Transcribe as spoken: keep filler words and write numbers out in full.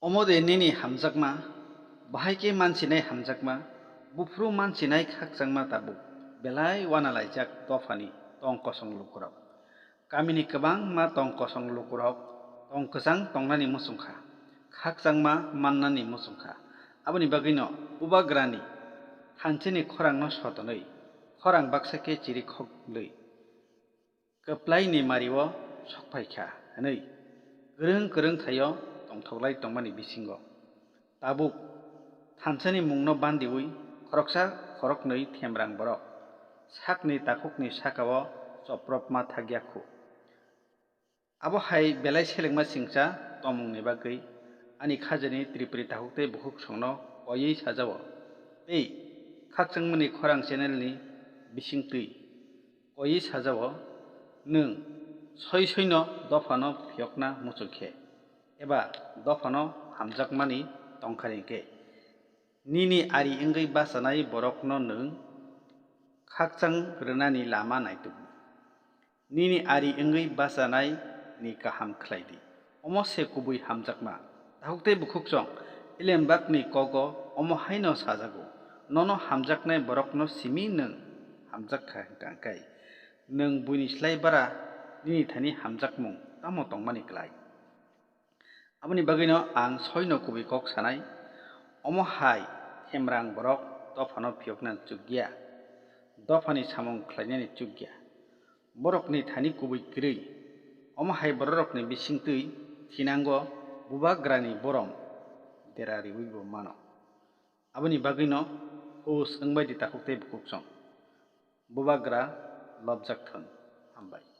Omo de nini hamjakma, bahai khe mansinai hamjakma, buphuru mansinai khakchangma tabuk, belai uanalaijak dophani tong kosong lukurok. Kamini kwbangma tong kosong lukurok tong kwchang tongnani muchungkha, khakchangma mannani muchungkha. Aboni bagwino bubagrani thanchini khorangno sotonwi, khorang baksa khe chirikhok glwi, kwplaini mario sokphaikha hwnwi kwrwng kwrwng thaio tongthoklai tongmani bisingo. Tabuk thanchani mungno bandiwi khoroksa khoroknwi themrang borok sakni takhukni sakao chopropma thakya khu. Abo hai belai selengma singcha tongmungni bagwi ani khajani Tripuri takhuk tei bukhuk songno koiwi sajao tei khakchangmani khorang channelni bisingtwi koiwi sajao, nwng soi soino dophano phiyokna muchung khe eba dophano hamjakmani tongkha hwnkhe, nini ari wngwi bachanai borokno nwng khakchang rwnani lama naitugdi. Nini ari wngwi bachanai ni kaham khlai di. Omo se kubui hamjakma. Takhuk tei bukhuk chong, Elembakni kogo omo haino sajago, nono hamjaknai borokno simi nwng hamjak kha hwnkha khe, nwng buini slai bara nini thani hamjakmung tamo tongmani klai? Aboni bagwino ang soino kubui kok sanai, omo hai themrang borok dophano phiyokna chukya, dophani samung khlainani chukya. Borokni thani kubui kwrwi, omo hai bororokni bisingtwi thinango bubagrani borom dera riwibo mano. Aboni bagwino hus wngbai di takhuk tei bukhuk chong. Bubagra lobjak thun. Hambai.